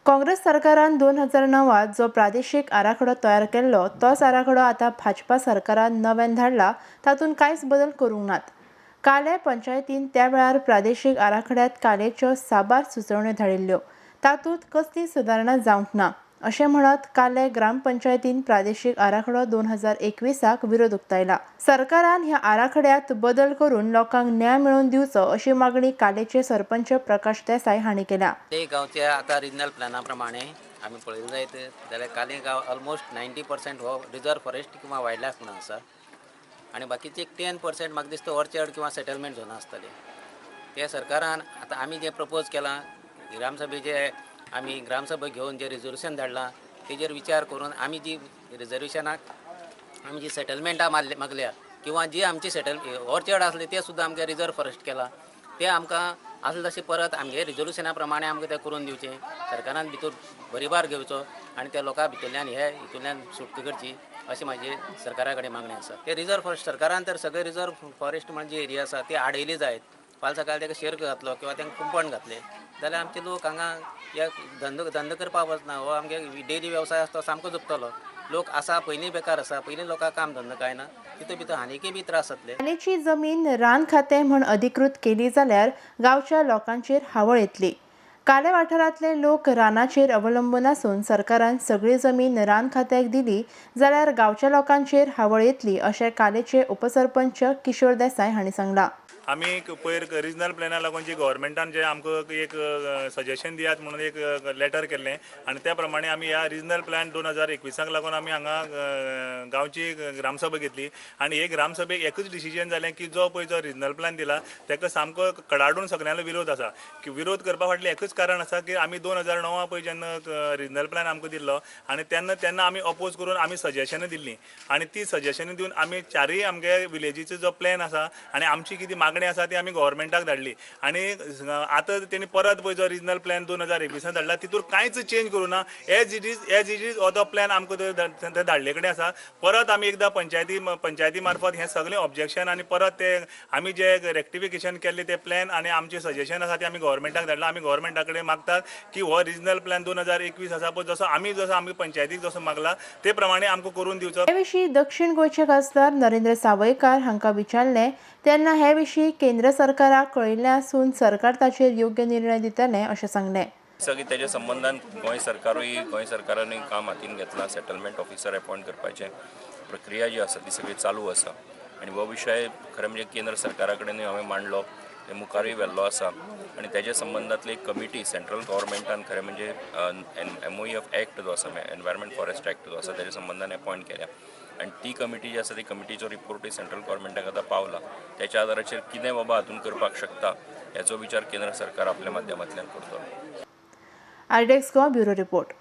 काँग्रेस सरकारान 2009 जो प्रादेशीक आराखडो तयार केल्लो तोच आराखडो आतां भाजपा सरकारान नव्यान धाडला, तातूंत कांयच बदल करूंक नात। काले पंचायतीन त्या वेळार प्रादेशीक आराखड्यांत कालेच्यो साबार सुचोवण्यो धाडिल्ल्यो, तातूंत कसली सुदारणा जावंक ना अशें म्हणत काले ग्रामपंचायतीन प्रादेशीक आराखडो 2021 विरोध उक्तायला। सरकारान ह्या आराखड्यांत बदल करून लोकांक न्याय मेळोवन दिवचो अशी मागणी कालेचे सरपंच प्रकाश देसाय हांणी केल्या। ते गांवच्या आता रिजनल प्लॅना प्रमाणे आमी पळयलें जायत जाल्यार काले गांव ऑलमोस्ट 90% हो रिजर्व फॉरेस्ट किंवा वायल्ड लायफ म्हणून आसा आनी बाकीचे एक 10% म्हाका दिसता ऑर्चर्ड किंवा सेटलमेंट झोन आसतले। ते सरकारान आतां आमी जें प्रपोज केलां ग्रामसभेचे, आमी ग्रामसभा घेवन जे रिजोल्युशन धाडलां तेजेर विचार करून आमी जी रिजर्वेशनाक आमी जी सेटलमेंटां मागल्या किंवा जी आमची ऑर्चर्ड आसले ते सुद्दां आमकां रिजर्व फॉरेस्ट केलां, ते आमकां आसले तशें परत आमगे रिजोल्युशना प्रमाणे आमकां तें करून दिवचें। सरकारान भितर भरीभार घेवचो आनी त्या लोकां भितरल्यान हे हितूंतल्यान सुटका करची अशी म्हाजी सरकारा कडेन मागणी आसा। ते रिजर्व फॉरेस्ट सरकारान तर सगळे रिजर्व फॉरेस्ट म्हणजे एरिया आसा ते आडयली जायत, फाल्यां सकाळीं ताका शेर घातलो किंवा तांकां कुंपण घातलें जाल्यार आमचे लोक हांगा ह्या धंदो करपाक वचना, हो आमगे डेली वेवसाय आसा तो सामको जुपतलो। लोक आसा पयलीं बेकार आसा, पयलीं लोकांक काम धंदो कांय ना, तितून भितर आनीकय बी त्रास जातले। कालेची जमीन रान खातें म्हण अधिकृत केली जाल्यार गांवच्या लोकांचेर हावळ येतली। काले वाठारांतले लोक रानाचेर अवलंबून आसून सरकारान सगळी जमीन रान खात्याक दिली जाल्यार गांवच्या लोकांचेर हावळ येतली अशें कालेचे उपसरपंच किशोर देसाय हांणी सांगलां। आमी पयर रिजनल प्लॅना लागून जी गव्हर्मेंटान जे आमकां एक सजेशन दियात म्हणून एक लेटर केल्लें आनी त्या प्रमाणे आमी ह्या रिजनल प्लॅन 2021 लागून आमी हांगा गांवची ग्रामसभा घेतली आनी हे ग्रामसभेक एकूच डिसिजन जालें की जो पळय जो रिजनल प्लॅन दिला ताका सामको कडाडून सगळ्यांलो विरोध आसा। की विरोध करपा फाटलें एकूच कारण आसा की आमी 2009 पळय जेन्ना रिजनल प्लॅन आमकां दिल्लो आनी तेन्ना तेन्ना आमी अपोज करून आमी सजेशनां दिल्लीं आनी ती सजेशनां दिवन आमी चारूय आमगे विलेजीचो जो प्लॅन आसा आनी आमची कितें मागणी आसा ती आमी गव्हर्मेंटाक धाडली आनी आतां तेणी परत पळय जो रिजनल प्लॅन 2021 धाडला तितूर कांयच चेंज करूं ना, एज it is हो तो प्लॅन आमकां धाडले कडेन आसा। परत आमी एकदां पंचायती मार्फत हें सगळें ऑब्जेक्शन आनी परत ते आमी जे रेक्टिफिकेशन केल्ले ते प्लॅन आनी आमचें सजेशन आसा ते आमी गव्हर्मेंटाक धाडला। आमी गव्हर्मेंटा कडेन मागतात की हो रिजनल प्लॅन 2021 आसा पळय जसो आमी जसो आमी पंचायतीक जसो मागला ते प्रमाणे आमकां करून दिवचो। हे विशीं दक्षिण गोंयचे खासदार नरेंद्र सावयकार हांकां विचारलें तेन्ना हे विशीं केंद्र सरकाराक कळयिल्लें आसून सरकार ताचेर योग्य निर्णय दितलें अशें सांगलें। सगळी तेज्या संबंदान गोंय सरकारानूय काम हातीन घेतलां। सेटलमेंट ऑफिसर अपॉयंट करपाचें प्रक्रिया जी आसा ती सगळी चालू आसा आनी हो विशय खरें म्हणजे केंद्र सरकारा कडेनूय हांवें मांडलो, ते मुखारूय व्हेल्लो आसा आनी तेज्या संबंदांतली एक कमिटी सेंट्रल गव्हर्मेंटान खरें म्हणजे MOEF act जो आसा, एनवायरमेंट फॉरेस्ट एक्ट जो आसा तेज्या संबंदान अपॉयंट केल्या आनी ती कमिटी जी आसा ती कमिटीचो रिपोर्टूय सेंट्रल गव्हर्मेंटाक आतां पावला। तेच्या आदाराचेर कितें बाबा हातून करपाक शकता हेचो विचार केंद्र सरकार आपल्या माध्यमांतल्यान करतलो। RDX Goa, bureau report.